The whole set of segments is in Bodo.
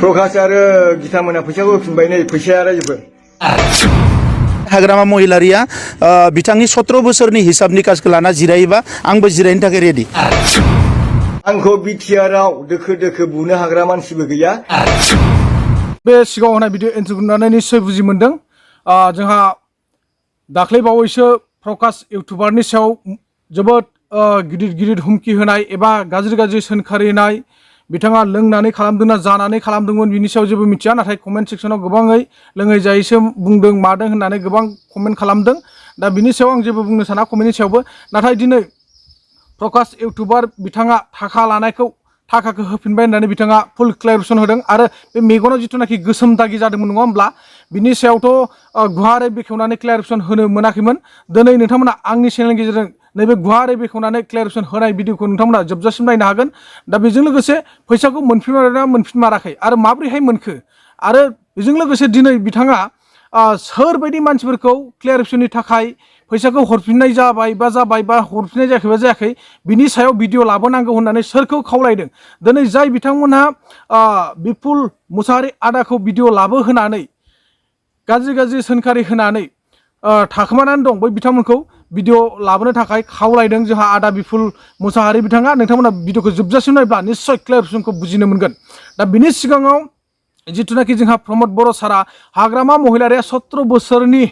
प्रकाश आरो बिथांमोना फैसाखौ होफिनबाय नै फैसाया रायजोफोर हाग्रामा महिलारिया बिथांनि 17 बोसोरनि हिसाब निकासखौ लाना जिरायोबा आंबो जिरायनो थाखाय रेडि आंखौ बिटिआरआव दोखो दोखो बुनो हाग्रा मानसिबो गैया बे सिगाङाव होनाय भिडिअ एन्ट्रि नुनानै निश्चय बुजि मोनदों जोंहा दाख्लै बावैसो प्रकाश इउटुबारनि सायाव जोबोद गिदिर गिदिर हुमखि होनाय एबा गाज्रि गाज्रि सोंखारिनाय बिथाङा लोंनानै खालामदोंना जानानै खालामदोंमोन बिनि सायाव जेबो मिथिया नाथाय कमेन्ट सेक्सनाव गोबाङै लोङै जायैसो बुंदों मादों होननानै गोबां कमेन्ट खालामदों दा बिनि सायाव आं जेबो बुंनो साना कमेन्टनि सायावबो नाथाय दिनै प्रकाश इउटुबार बिथाङा थाखा लानायखौ थाखाखौ होफिनबाय होननानै बिथाङा फुल क्लियारेसन होदों आरो बे मेगनाव जिथुनाखि गोसोम दागि जादोंमोन नङा होमब्ला बिनि सायावथ' गुवारै बेखेवनानै क्लियारेसन होनो मोनाखैमोन दिनै नोंथांमोना आंनि चेनेलनि गेजेरजों नैबे गुवारै बेखेवनानै क्लियारेसन होनाय भिडिअखौ नोंथांमोना जोबजासिम नायनो हागोन दा बेजों लोगोसे फैसाखौ मोनफिनमारना मोनफिनमाराखै आरो माबोरैहाय मोनखो आरो बेजों लोगोसे दिनै बिथाङा सोरबायदि मानसिफोरखौ क्लियारेसननि थाखाय फैसाखौ हरफिननाय जाबाय बा हरफिननाय जायाखै बिनि सायाव भिडिअ लाबोनांगौ होननानै सोरखौ खावलायदों दिनै जाय बिथांमोनहा बिपुल मुसाहारि आदाखौ भिडिअ लाबोहोनानै गाज्रि गाज्रि सोंखारि होनानै थाखोमानानै दं बै बिथांमोनखौ भिडिअ लाबोनो थाखाय खावलायदों जोंहा आदा बिपुल मुसाहारि बिथाङा नोंथांमोना भिडिअखौ जोबजासिम नायब्ला निश्चय क्लियारेसनखौ बुजिनो मोनगोन दा बिनि सिगाङाव जिथुनाखि जोंहा प्रमद बर' सारा हाग्रामा महिलारिया 17 बोसोरनि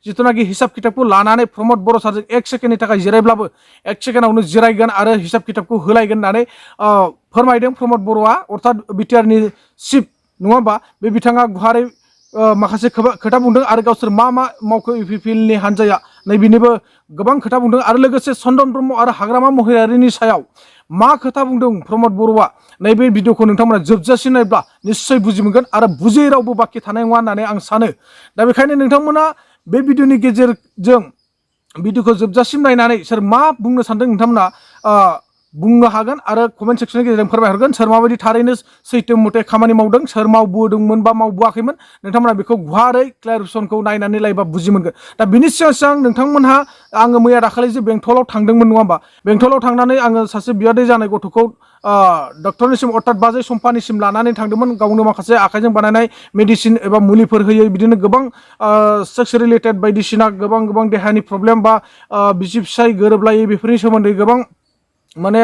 जिथुनाखि हिसाब किताबखौ लानानै प्रमद बर' सारजों 1 सेकेन्डनि थाखाय जिरायब्लाबो 1 सेकेन्डआवनो जिरायगोन आरो हिसाब किताबखौ होलायगोन होननानै फोरमायदों प्रमद बर'आ अर्थात बिटिआरनि चिफ नङा होमबा बे बिथाङा गुवारै माखासे खोथा बुंदों आरो गावसोर मा मावखो इउपिपिएलनि हान्जाया नैबेनिबो गोबां खोथा बुंदों आरो लोगोसे चन्दन ब्रह्म आरो हाग्रामा महिलारिनि सायाव मा खोथा बुंदों प्रमद बर'आ नैबे भिडिअखौ नोंथांमोना जोबजासिम नायब्ला निश्चय बुजि मोनगोन आरो बुजियै रावबो बाखि थानाय नङा होननानै आं सानो दा बेखायनो नोंथांमोना बे भिडिअनि गेजेरजों भिडिअखौ जोबजासिम नायनानै सोर मा बुंनो सानदों नोंथांमोना बुंनो हागोन आरो कमेन्ट सेक्सननि गेजेरजों फोरमायहरगोन सोर माबायदि थारैनो सैथो मथे खामानि मावदों सोर मावबोदोंमोन बा मावबोआखैमोन नोंथांमोना बेखौ गुवारै क्लियारेसनखौ नायनानै लायोबा बुजि मोनगोन दा बिनि सिगां नोंथांमोनहा आङो मैया दाखालि जे बेंटलाव थांदोंमोन नङा होमबा बेंटलाव थांनानै आङो सासे बियादै जानाय गथ'खौ डक्टरनिसिम अर्थात बाजै सम्पानिसिम लानानै थांदोंमोन गावनो माखासे आखाइजों बानायनाय मेडिसिन एबा मुलिफोर होयो बिदिनो गोबां सेक्स रिलेटेड बायदिसिना गोबां देहानि प्रब्लेम बा बिसि फिसाय गोरोबलायै बेफोरनि सोमोन्दै गोबां माने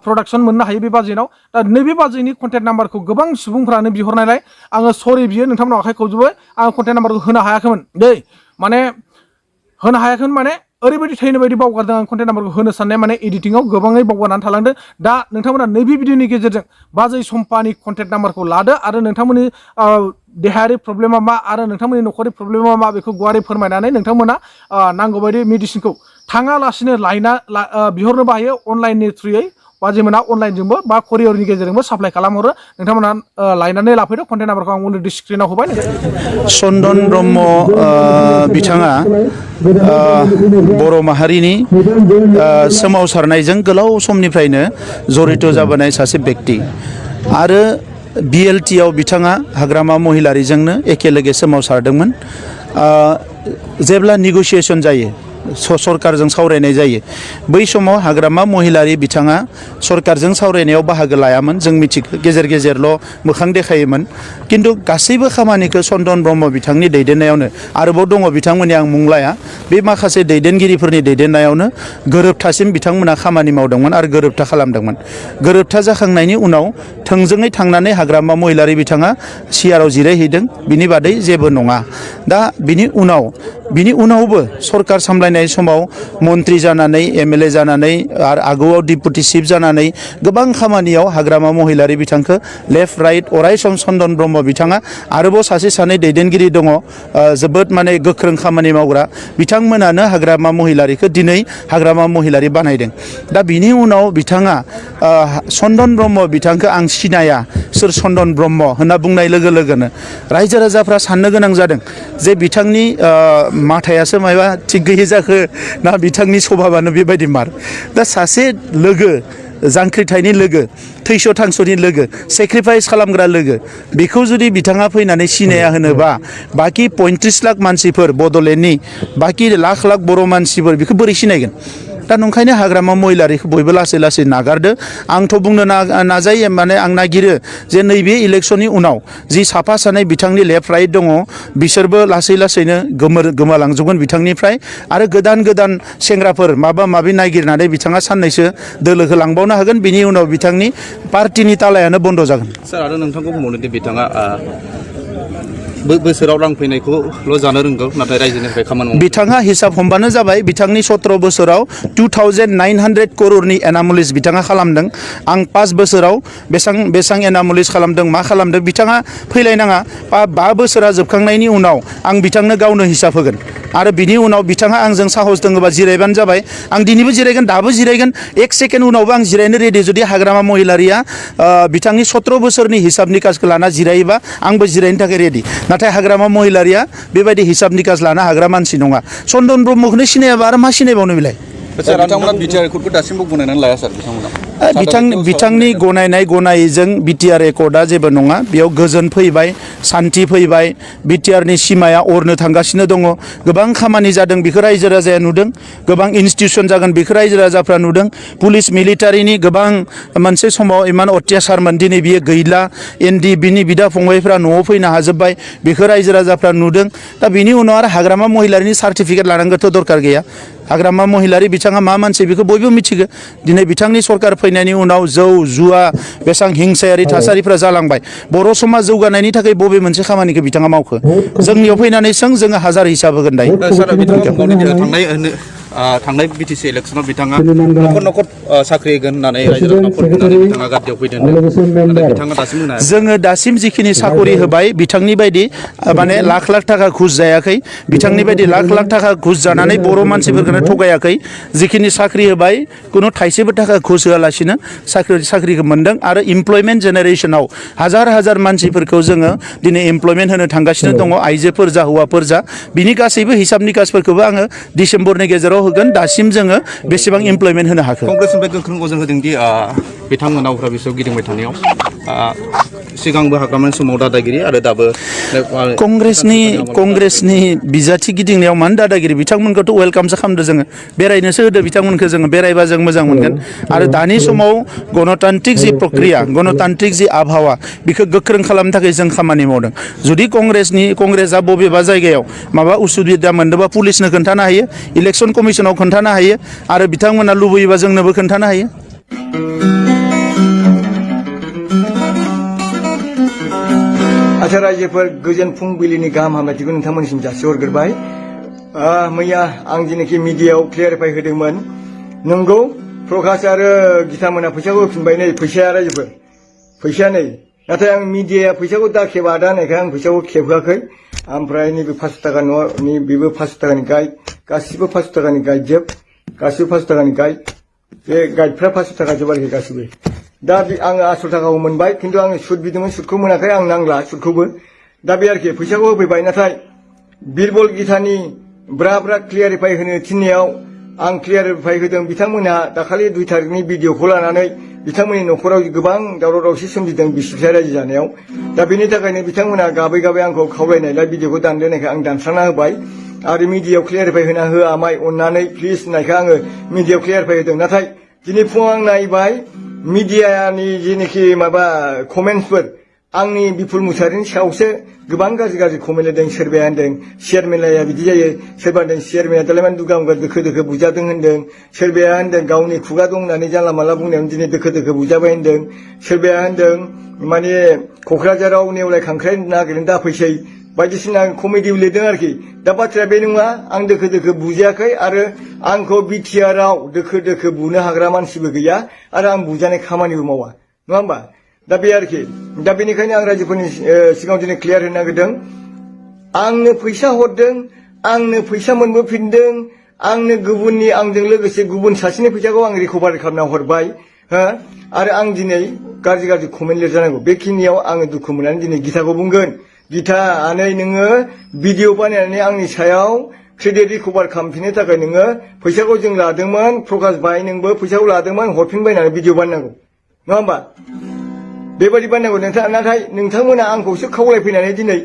प्रडाक्शन मोननो हायो बे बाजेटआव दा नैबे बाजेटनि कन्टेक्ट नाम्बारखौ गोबां सुबुंफ्रानो बिहरनायलाय आङो सरि बियो नोंथांमोनाव आखाइ खबजोबबाय आं कन्टेक्ट नाम्बारखौ होनो हायाखैमोन माने होनो हायाखैमोन माने ओरैबायदि थैनो बायदि बावगारदों आं कन्टेक्ट नाम्बारखौ होनो साननाय माने एडिटिंआव गोबाङै बावगारनानै थालांदों दा नोंथांमोना नैबे भिडिअनि गेजेरजों बाजै सम्पानि कन्टेक्ट नाम्बारखौ लादो आरो नोंथांमोननि देहायारि प्रब्लेमा मा आरो नोंथांमोननि न'खरनि प्रब्लेमा मा बेखौ गुवारै फोरमायनानै नोंथांमोना नांगौबायदि मेडिसिनखौ थाङालासिनो बिहरनोबो हायो अनलाइननि थ्रुयै बाजेमोना अनलाइनजोंबो बा करियरनि गेजेरजोंबो साप्लाय खालामहरो नोंथांमोना लायनानै लाफैदो कन्टेक्ट नाम्बारखौ आं अलरेडि स्क्रिनाव होबाय चन्दन ब्रह्म बिथाङा बर' माहारिनि सोमावसारनायजों गोलाव समनिफ्रायनो जड़ित जाबोनाय सासे व्यक्ति आरो बिएलटिआव बिथाङा हाग्रामा महिलारिजोंनो एखेलगे सोमावसारदोंमोन जेब्ला निगसिएसन जायो सरकारजों सावरायनाय जायो बै समाव हाग्रामा महिलारि बिथाङा सरकारजों सावरायनायाव बाहागो लायामोन जों मिथिगौ गेजेर गेजेरल' मोखां देखायोमोन किन्तु गासैबो खामानिखौ चन्दन ब्रह्म बिथांनि दैदेननायावनो आरोबाव दङ बिथांमोननि आं मुंलाया बे माखासे दैदेनगिरिफोरनि दैदेननायावनो गोरोबथासिम बिथांमोना खामानि मावदोंमोन आरो गोरोबथा खालामदोंमन गोरोबथा जाखांनायनि उनाव थोंजोङै थांनानै हाग्रामा महिलारि बिथाङा सिआरआव जिरायहैदों बिनि बादै जेबो नङा दा बिनि उनावबो सरकार सामलायनाय समाव मन्त्रि जानानै एमएलए जानानै आरो आगोआव डिपुटि चिफ जानानै गोबां खामानियाव हाग्रामा महिलारि बिथांखौ लेफ्ट राइट अरायसम चन्दन ब्रह्म बिथाङा आरोबाव सासे सानै दैदेनगिरि दङ जोबोद माने गोख्रों खामानि मावग्रा बिथांमोनानो हाग्रामा महिलारिखौ दिनै हाग्रामा महिलारि बानायदों दा बिनि उनाव बिथाङा चन्दन ब्रह्म बिथांखौ आं सिनाया सोर चन्दन ब्रह्म होनना बुंनाय लोगो लोगोनो रायजो राजाफ्रा साननो गोनां जादों जे बिथांनि माथायासो माबा थिग गैयै जाखो ना बिथांनि स्वभाबानो बेबायदि मार दा सासे लोगो जांख्रिथायनि लोगो थैस' थांस'नि लोगो सेक्रिफाइस खालामग्रा लोगो बेखौ जुदि बिथाङा फैनानै सिनाया होनोबा बाखि 35 लाख मानसिफोर बड'लेण्डनि बाखि लाख बर' मानसिफोर बेखौ बोरै सिनायगोन दा नंखायनो हाग्रामा महिलारिखौ बयबो लासै लासै नागारदो आंथ' बुंनो नाजायो माने आं नागिरो जे नैबे इलेक्सननि उनाव जि साफा सानै बिथांनि लेफ्ट राइट दङ बिसोरबो लासै लासैनो गोमालांजोबगोन बिथांनिफ्राय आरो गोदान गोदान सेंग्राफोर माबा माबि नागिरनानै बिथाङा साननैसो दोलोखौ लांबावनो हागोन बिनि उनाव बिथांनि पार्टिनि तालायानो बन्द जागोन सार आरो नोंथांखौ बुंबावनोदि बिथाङा बोसोराव रां फैनायखौल' जानो रोंगौ नाथाय रायजोनिफ्राय खामानि मावनो बिथाङा हिसाब हमबानो जाबाय बिथांनि 17 बोसोराव 2900 करोड़नि एनामलिस बिथाङा खालामदों आं 5 बोसोराव बेसां एनामलिस खालामदों मा खालामदों बिथाङा फैलायनाङा 5 बोसोरा जोबखांनायनि उनाव आं बिथांनो गावनो हिसाब होगोन आरो बिनि उनाव बिथाङा आंजों साहस दङबा जिरायबानो जाबाय आं दिनैबो जिरायगोन दाबो जिरायगोन 1 सेकेन्ड उनावबो आं जिरायनो रेडि जुदि हाग्रामा महिलारिया बिथांनि 17 बोसोरनि हिसाब निकासखौ लाना जिरायोबा आंबो जिरायनो थाखाय रेडि नाथाय हाग्रामा महिलारिया बेबायदि हिसाब निकास लानो हाग्रा मानसि नङा चन्दन ब्रह्मखौनो सिनायाबा आरो मा सिनायबावनो बिलाय बिथांमोना बिटिआर रेकर्डखौ दासिमबो गनायनानै लाया सार बिथांनि गनायजों बिटिआर रेकर्डआ जेबो नङा बेयाव गोजोन फैबाय सान्थि फैबाय बिटिआरनि सिमाया अरनो थांगासिनो दङ गोबां खामानि जादों बेखौ रायजो राजाया नुदों गोबां इनस्टिट्यूशन जागोन बेखौ रायजो राजाफ्रा नुदों पुलिस मिलिटारिनि गोबां मोनसे समाव इमान अत्याचारमोन दिनै बियो गैला बिनि बिदा फंबायफ्रा न'आव फैनो हाजोब्बाय बेखौ रायजो राजाफ्रा नुदों दा बिनि उनाव आरो हाग्रामा महिलारिनि सार्टिफिकेट लानांगौथ' दरकार गैया हाग्रामा महिलारि बिथाङा मा मानसि बेखौ बयबो मिथिगौ दिनै बिथांनि सरकार फैनायनि उनाव जौ जुवा बेसेबां हिंसायारि थासारिफ्रा जालांबाय बर' समाज जौगानायनि थाखाय बबे मोनसे खामानिखौ बिथाङा मावखो जोंनियाव फैनानै जोङो हाजार हिसाब होगोन दायो थांनाय बिटिसि इलेक्सनाव बिथाङा न'खर साख्रि होगोन होननानै रायजो राजाफोर होननानै बिथाङा गादियाव फैदों बिथाङा दासिम होनो हायाखै जोङो दासिम जिखिनि साकरि होबाय बिथांनि बायदि माने लाख लाख थाखा घुस जायाखै बिथांनि बायदि लाख लाख थाखा घुस जानानै बर' मानसिफोरखौनो थगायाखै जिखिनि साख्रि होबाय कुनु थाइसेबो थाखा घुस होआलासिनो साख्रिखौ मोन्दों आरो इमप्लयमेन्ट जेनेरेसनाव हाजार मानसिफोरखौ जोङो दिनै इमप्लयमेन्ट होनो थांगासिनो दङ आइजोफोर जा हौवाफोर जा बिनि गासैबो हिसाब निकासफोरखौबो आङो डिसेम्बरनि गेजेराव होगोन दासिम जोङो बेसेबां इमप्लयमेन्ट होनो हाखो कंग्रेसनिफ्राय गोख्रों अजन होदोंदि बिथांमोना उफ्रा बिसोर गिदिंबाय थानायाव सिगांबो हाग्रामानि समाव दादागिरि आरो दाबो कंग्रेसनि बिजाथि गिदिंनायाव मानो दादागिरि बिथांमोनखौथ' वेलकामसो खालामदो जोङो बेरायनोसो होदो बिथांमोनखौ जोङो बेरायबा जों मोजां मोनगोन आरो दानि समाव गणतान्त्रिक जि प्रक्रिया गणतान्त्रिक जि आबहावा बेखौ गोख्रों खालामनो थाखाय जों खामानि मावदों जुदि कंग्रेसआ बबेबा जायगायाव माबा उसुबिदा मोनदोंबा पुलिसनो खोन्थानो हायो इलेक्सन कमिसनाव खोन्थानो हायो आरो बिथांमोना लुबैयोबा जोंनोबो खोन्थानो हायो आच्छा रायजोफोर गोजोन फुंबिलिनि गाहाम हामलायथिखौ नोंथांमोननिसिम जासिहरग्रोबाय मैया आं दिनैखि मिडियायाव क्लियारिफाइ होदोंमोन नंगौ प्रकाश आरो गीतामोना फैसाखौ होफिनबाय नै फैसाया रायजोफोर फैसाया नै नाथाय आं मिडियाया फैसाखौ दाखेब आदा होननायखाय आं फैसाखौ खेबहोआखै ओमफ्राय नैबे 500 थाखा न'नि बेबो 500 थाखानि गाइड गासिबो 500 थाखानि गाइड जोब गासिबो 500 थाखानि गाइड बे गाइडफ्रा 500 थाखा जोब आरोखि गासिबो दा आङो आसल थाखाखौ मोनबाय खिन्थु आङो सुद बिदोंमोन सुदखौ मोनाखै आं नांला सुदखौबो दा बे आरोखि फैसाखौ होफैबाय नाथाय बिरबल गीतानि ब्रा क्लियारिफाइ होनो थिननायाव आं क्लियारिफाइ होदों बिथांमोनहा दाखालि 2 तारिखनि भिडिअखौ लानानै बिथांमोननि न'खराव गोबां दावराव दावसि सोमजिदों बिसि रायजो जानायाव दा बेनि थाखायनो बिथांमोनहा गाबै आंखौ खावलायनायलाय भिडिअखौ दानदोंनायखाय आं दानस्रांना होबाय आरो मिडियायाव क्लियारिफाइ होना होआमाय अननानै प्लिज होननायखाय आङो मिडियायाव क्लियारिफाइ होदों नाथाय दिनै फुङाव आं नायबाय मिडियानि जेनोखि माबा कमेन्ट्सफोर आंनि बिपुल मुसाहारिनि सायावसो गोबां गाज्रि कमेन्ट होदों सोरबाया होनदों चेयारमेनलाया बिदि जायो सोरबा होनदों चेयारमेना दालाय माने दुगा दोखो बुजादों होनदों सोरबाया होनदों गावनि खुगा दं होननानै जानला मानला बुंनायावनो दिनै दोखो बुजाबाय होनदों सोरबाया होनदों माने क'क्राझाराव नेवलाय खांख्राइ नागिरनो दाफैसै बायदिसिना कमेडियाव लिरदों आरोखि दा बाथ्राया बे नङा आं दोखो बुजायाखै आरो आंखौ बिटिआरआव दोखो बुनो हाग्रा मानसिबो गैया आरो आं बुजानाय खामानिबो मावा नङा होमबा दा बे आरोखि दा बेनिखायनो आं रायजोफोरनि सिगाङाव दिनै क्लियार होनो नागिरदों आंनो फैसा हरदों आंनो फैसा मोनबोफिनदों आंनो गुबुननि आंजों लोगोसे गुबुन सासेनि फैसाखौ आं रिकभारि खालामना हरबाय आरो आं दिनै गाज्रि कमेन्ट लिरजानांगौ बेखिनियाव आङो दुखु मोननानै दिनै गीताखौ बुंगोन गीता आनै नोङो भिडिअ बानायनानै आंनि सायाव क्रेडिट रिकभार खालामफिननो थाखाय नोङो फैसाखौ जों लादोंमोन प्रकाश भाई नोंबो फैसाखौ लादोंमोन हरफिनबाय होननानै भिडिअ बानायनांगौ नङा होमबा बेबायदि बानायनांगौ नाथाय नोंथांमोना आंखौसो खावलायफैनानै दिनै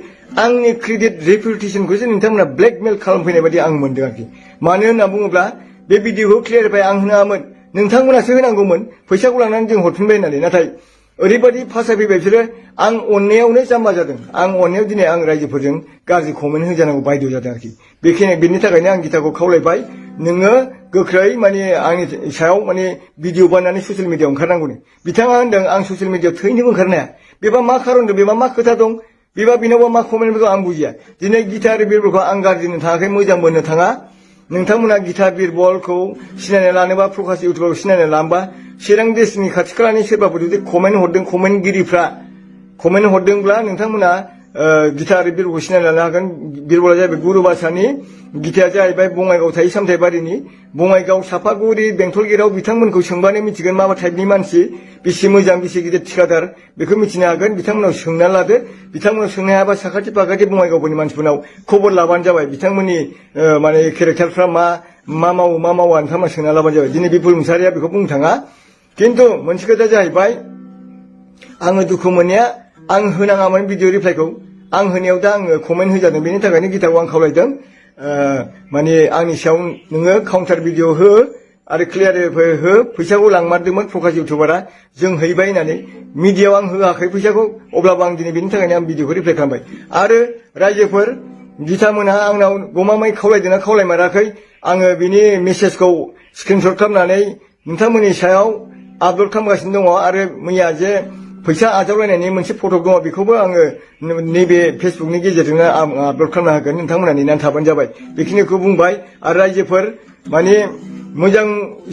आंनि क्रेडिट रेपुटेसनखौसो नोंथांमोना ब्लेकमेल खालामफैनाय बायदि आं मोनदों आरोखि मानो होनना बुङोब्ला बे भिडिअखौ क्लियारिफाइ आं होनाङामोन नोंथांमोनासो होनांगौमोन फैसाखौ लांनानै जों हरफिनबाय होननानै नाथाय ओरैबायदि फासायफैबाय बिसोरो आं अननायावनो जाम्बा जादों आं अननायाव दिनै आं रायजोफोरजों गाज्रि कमेन्ट होजानांगौ बायद' जादों आरोखि बेनि थाखायनो आं गिताखौ खावलायबाय नोङो गोख्रै माने आंनि सायाव माने भिडिअ बानायनानै ससियेल मिडियायाव ओंखारनांगौनो बिथाङा होनदों आं ससियेल मिडियायाव थैनोबो ओंखारनो हाया बेबा मा खारन दं बेबा मा खोथा दं बेबा बिनावबा मा कमेन्टफोरखौ आं बुजिया दिनै गिता आरो बिरबलखौ आं गाज्रिनो थाङाखै मोजां मोननो थाङा नोंथांमोना गिता बिरबलखौ सिनायना लानोबा प्रकाश इउटुबारखौ सिनायना लानोबा चिरां डिस्ट्रिक्टनि खाथि खालानि सोरबाफोर जुदि कमेन्ट हरदों कमेन्टगिरिफ्रा कमेन्ट हरदोंब्ला नोंथांमोना गिता आरो बिरबलखौ सिनायना लानो हागोन बिरबला जाहैबाय गुरुबासानि गिताया जाहैबाय बङाइगाव थायो सामथाइबारिनि बङाइगाव सापागुरि बेंटल गेटआव बिथांमोनखौ सोंबानो मिथिगोन मा टाइपनि मानसि बेसे मोजां बेसे गिदिर थिखादार बेखौ मिथिनो हागोन बिथांमोनाव सोंना लादो बिथांमोनाव सोंनो हायाबा साखाथि फाखाथि बङाइगावफोरनि मानसिफोरनाव खबर लाबानो जाबाय बिथांमोननि माने केरेक्टारफ्रा मा मावा नोंथांमोना सोंना लाबानो जाबाय दिनै बिपुल मुसाहारिया बेखौ बुंनो थाङा खिन्थु मोनसे खोथा जाहैबाय आङो दुखु मोननाया आं होनाङामोन भिडिअ रिप्लाइखौ आं होनायाव दा आङो कमेन्ट होजादों बेनि थाखायनो गिताखौ आं खावलायदों माने आंनि सायाव नोङो काउन्टार भिडिअ हो आरो क्लियार हो फैसाखौ लांमारदोंमोन प्रकाश इउटुबारा जों हैबाय होननानै मिडियायाव आं होआखै फैसाखौ अब्लाबो आं दिनै बेनि थाखायनो आं भिडिअखौ रिप्लाइ खालामबाय आरो रायजोफोर गितामोनहा आंनाव गमामायै खावलायदोंना खावलायमाराखै आङो बिनि मेसेजखौ स्क्रिनशट खालामनानै नोंथांमोननि सायाव आपल'ड खालामगासिनो दङ आरो मैया जे फैसा आजावलायनायनि मोनसे फटक दङ बेखौबो आङो नैबे फेसबुकनि गेजेरजोंनो आं आपल'ड खालामनो हागोन नोंथांमोना नेनानै थाबानो जाबाय बेखिनिखौ बुंबाय आरो रायजोफोर माने मोजां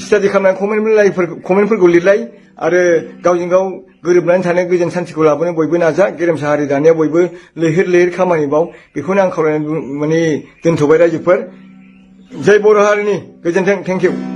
स्टाडि खालामनानै कमेन्टफोरखौ लिरलाय आरो गावजों गाव गोरोबनानै थानो गोजोन सान्थिखौ लाबोनो बयबो नाजा गेरेमसा हारि दानायाव बयबो लैहोर लैहोर खामानि माव बेखौनो आं खावलायनानै माने दोनथ'बाय रायजोफोर जय बर' हारिनि गोजोन्थों थेंक इउ